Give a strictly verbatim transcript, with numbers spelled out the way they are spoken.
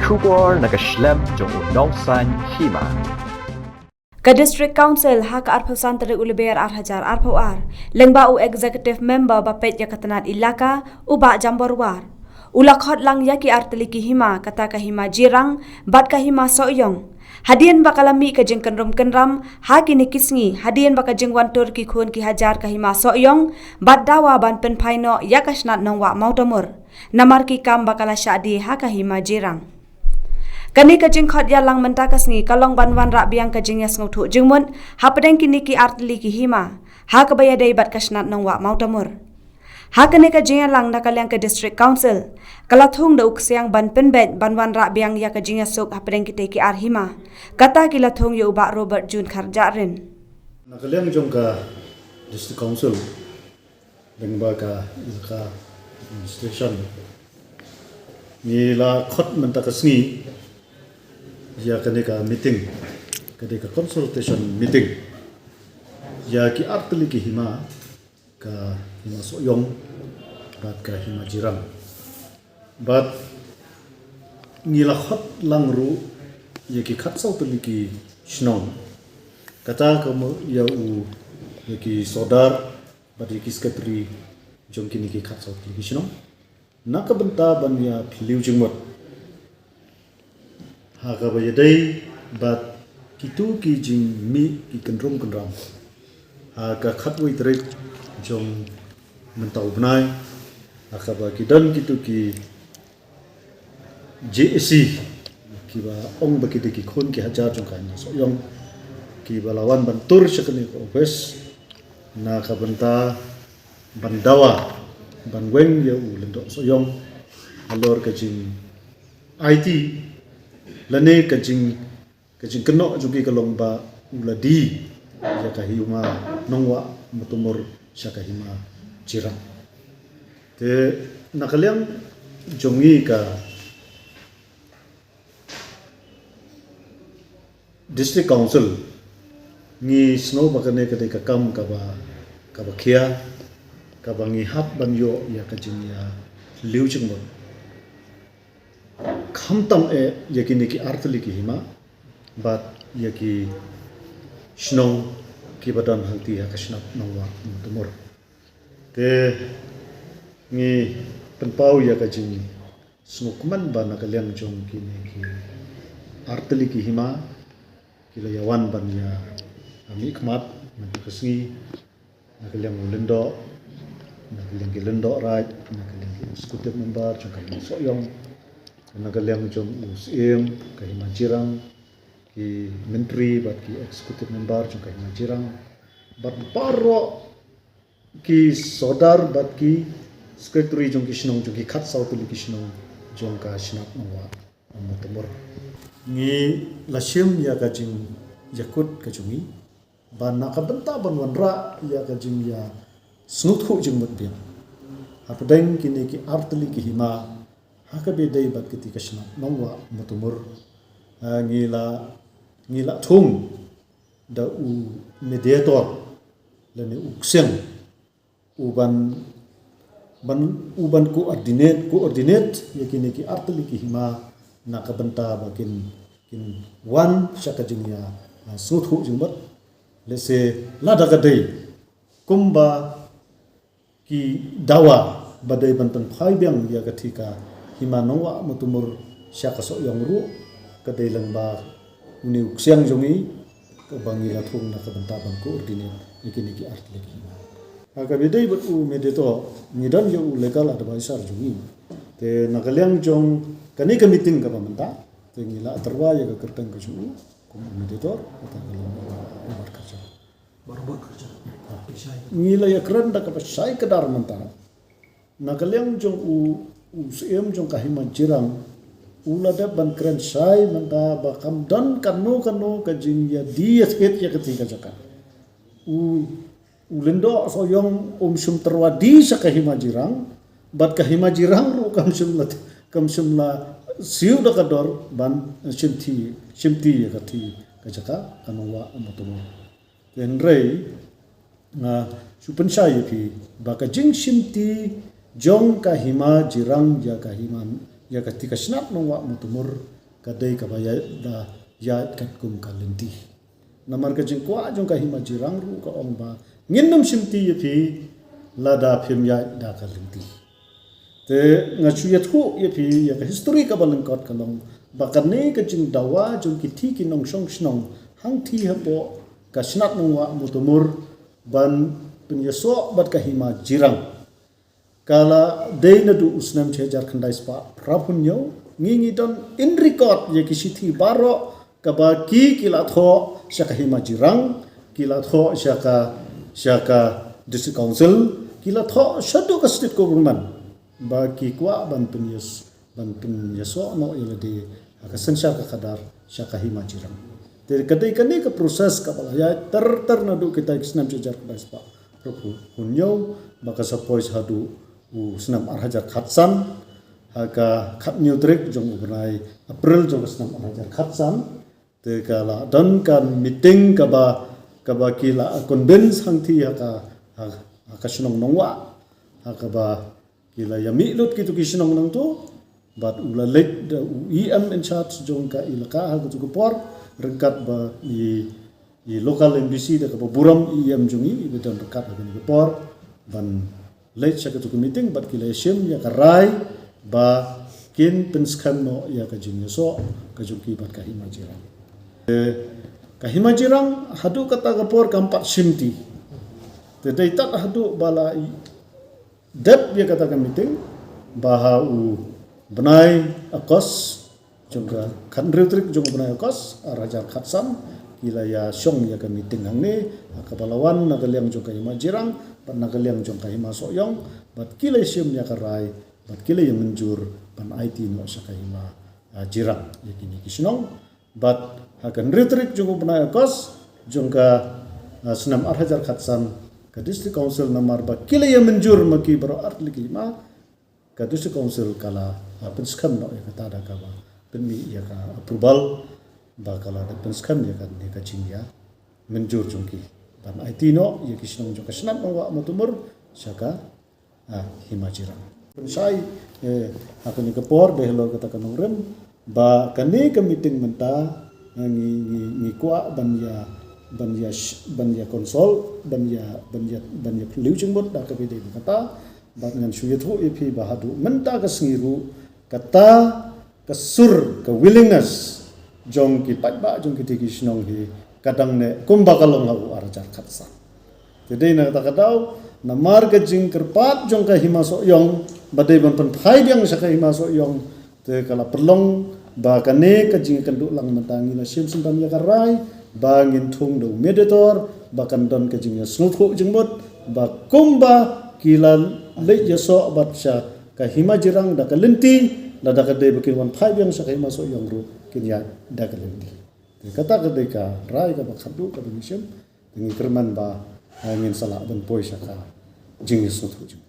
Khubor na ka shlem jong u nongsan hima. Ka District Council ha ka arphew san tarik u Lber ar hajar arphew ar, lyngba u Executive Member ba peit ïa ka tnat ilaka, u Bah Jambor War, u la khot lang ïa ki artylli ki hima, kata ka hima Jirang bad ka hima Sohiong. Hadien ba ka la mih ka jingkynrum kynram ha kine ki sngi, hadien ba ka jingwan tur ki khun ki hajar ka hima Sohiong bad dawa ban pynphai noh ïa ka shnat nongwah Mawtamur, namar ki kam ba ka la shah die ha ka hima Jirang. Kane ka jingkhot ïalang mynta ka sngi ka long ban wanrah biang ka jingïasngewthuh jingmut hapdeng kine ki artylli ki hima, ha kaba ïadei bad ka shnat nongwah Mawtamur. Ha kane ka jingïalang na ka liang ka District Council, ka la thung da u ksiang ban pynbeit ban wanrah biang ïa ka jingïasuk hapdeng kitei ki ar hima. Kata ki la thung ïa u Bah Robert June Kharjahrin. Na ka liang jong ka District Council, lyngba ka Elaka Administration, ngi la khot mynta ka sngi ïa kane ka meeting, ka dei ka consultation meeting, ïa ki artylli ki hima, ka hima Sohiong bad ka hima Jirang. Bad ngi la khot lang ruh ïa ki khatsaw tylli ki shnong, kata ka mut ïa u, ïa ki sordar bad ïa ki secretary jong kine ki khatsaw tylli ki shnong, na ka bynta ban ïa phylliew jingmut ha kaba ïadei bad kito ki jingmih ki kynrum kynram ha ka khatwei tarik jong mynta u bnai, ha kaba ki don kito ki J A C, kiba ong ba ki dei ki khun ki hajar jong ka hima Sohiong, kiba la wan ban tur sha kane ka office na ka bynta ban dawa ban weng ïa u Lyngdoh Sohiong halor ka jing-aiti lane ka jing, ka jingkynnoh jong ki ka long ba u la die ïa ka hima nongwah Mawtamur sha ka hima Jirang. Te na ka liang jong ngi ka District Council, ngi sngew ba kane ka dei ka kam kaba, kaba khia, kaba ngi hap ban ïoh ïa ka jingïaphylliew jingmut, khamtam eh ïa kine ki artylli ki hima bad ïa ki shnong kiba don hangtei ha ka shnat nongwah Mawtamur. Te ngi pynpaw ïa ka jingsngewkmen ba na ka liang jong kine ki artylli ki hima, ki la ïawan ban ïamihkhmat mynta ka sngi, na ka liang u Lyngdoh, na ka liang ki Lyngdoh Raid, na ka liang ki executive member jong ka hima Sohiong, na ka liang jong u Syiem ka hima Jirang, ki myntri bad ki executive member jong ka hima Jirang, bad baroh ki sordar bad ki secretary jong ki shnong, jong ki khatsaw tylli ki shnong jong ka shnat nongwah Mawtamur. Ngi la shim ïa ka jingïakut ka jong ngi ba na ka bynta ban wanrah ïa ka jingïasngewthuh jingmut biang hapdeng kine ki artylli ki hima ha kaba ïadei bad kata ka shnat nongwah Mawtamur, eh, ngi la, ngi la thung da u mediator lane u ksiang, u ban, ban, u ban coordinate, coordinate ïa kine ki artylli ki hima na ka bynta ba kin, kin wan sha ka jingïa, ah, sngewthuh jingmut. Lehse lada ka dei kumba ki dawa ba dei ban pynphai biang ïa kata ka hima nongwah Mawtamur sha ka Sohiong ruh, ka dei lang ba une u ksiang jong ngi, kaba ngi la thung na ka bynta ban coordinate ïa kine ki artylli ki hima. Ha kaba ïadei bad u mediator, ngi don ïa u legal advisor jong ngi. Te na ka liang jong kane ka meeting kaba mynta, te ngi la tyrwa ïa ka kyrteng ka jong u kum u mediator, kata ka long u Robert Kharjah. Bah Robert Kharjah. Ngi la ïakren da kaba shai kdar mynta. Na ka liang jong u, u Syiem jong ka hima Jirang, u la dep ban kren shai mynta ba kam don kano kano ka jingïadie ïa kata ka jaka. U, u Lyngdoh Sohiong um shym tyrwa die sha ka hima Jirang, bad ka hima Jirang ruh kam shym la, kam shym la siew da ka dor ban shimti, shimti ïa kata ka jaka ka nongwah Mawtamur. Hynrei nga shu pynshai ïa phi ba ka jingshimti jong ka hima Jirang ïa ka hima, ïa kata ka shnat nongwah Mawtamur, ka dei kaba ïaid da ïaid katkum ka lynti. Namar ka jingkwah jong ka Hima Jirang ruh ka ong ba ngin nym shimti ïa phi lada phim ïaid da ka lynti. Te nga shu ïathuh ïa phi ïa ka history kaba lyngkot ka long ba kane ka jingdawa jong ki thi ki nongshong shnong hangthie hapoh ka shnat Nongwah Mawtamur ban pynïasoh bad ka Hima Jirang. Ka la dei naduh u snem shi hajar khyndai spah phra phew hynñiew, ngi ngi don in record ïa ki shithi baroh kaba ki ki la thoh sha ka Hima Jirang, ki la thoh sha ka sha ka District Council, ki la thoh shaduh ka State Government ba ki kwah ban pynïas ban pynïasoh noh ïa lade ha ka synshar ka khadar sha ka Hima Jirang. Te ka dei kane ka process kaba la ïaid ter ter naduh kita ki snem shi hajar khyndai spah phra phew hynñiew ba ka sa poi haduh u snem ar hajar khatsan ha ka khathynñiew tarik jong u bnai April jong ka snem ar hajar khatsan. Te ka la don ka meeting kaba kaba ki la convince hangthie ha ka ha, ha ka shnong Nongwah ha kaba ki la ïa mih lut kitu ki shnong nangtu bad u la leit da u E M in charge jong ka elaka ha katu ka por ryngkat ba i i local M D C da kaba burom E M jong i i ba don ryngkat ha kane ka por ban leit sha katu ka meeting bad ki la shim ïa ka rai ba kin pynskhem noh ïa ka jingïasoh ka jong ki bad ka Hima Jirang. Te ka Hima Jirang haduh kata ka por kam pat shimti. Te dei tad haduh ba la i dep ïa kata ka meeting ba ha u bnai August jong ka khathynriew tarik jong u bnai August ar hajar khatsan ki la ïa shong ïa ka meeting hangne ha kaba la wan na ka liang jong ka Hima Jirang bad na ka liang jong ka Hima Sohiong bad ki la shim ïa ka rai bad ki la ïa mynjur ban aiti noh sha ka Hima, ah, Jirang ïa kine ki shnong. Bad ha ka hynriew tarik jong u bnai August jong ka, ah, snem ar hajar khatsan ka District Council namar ba ki la ïa mynjur ma ki baroh artylli ki hima ka District Council ka la, ah, pynskhem noh ïa kata da kaba pynmih ïa ka approval ba ka la da pynskhem ïa ka, ïa ka jingïa mynjur jong ki ban aiti noh ïa ki shnong jong ka shnat Nongwah Mawtamur sha ka, ah, Hima Jirang. Pynshai, eh, ha kane ka por dei halor kata ka nongrim ba kane ka meeting mynta, eh, ngi ngi ngi kwah ban ïa ban ïa sh- ban ïa consult ban ïa ban ïa ban ïa phylliew jingmut da kaba dei kata. Bad ngan shu ïathuh ïa phi ba haduh mynta ka sngi ruh kata ka sur ka willingness jong ki paidbah jong kiti ki shnong hi ka dang neh kumba ka long ha u ar hajar khatsan. Te dei na kata ka daw namar ka jingkyrpad jong ka Hima Sohiong ba dei ban pynphai biang sha ka Hima Sohiong te ka la pynlong ba kane ka jingïakynduh lang mynta ngi la shim syndon ïa ka rai ba ngin thung da u mediator ba kan don ka jingïasngewthuh jingmut ba kumba ki la leit ïasoh bad sha ka Hima Jirang da ka lynti, lada ka dei ba kin wan phai biang sha ka Hima Sohiong ruh kin ïaid da ka lynti. Te kata ka dei ka rai kaba khatduh kaba ngi shim. Te ngi kyrmen ba, eh, ngin sa lah ban poi sha ka jingïasngewthuh jingmut.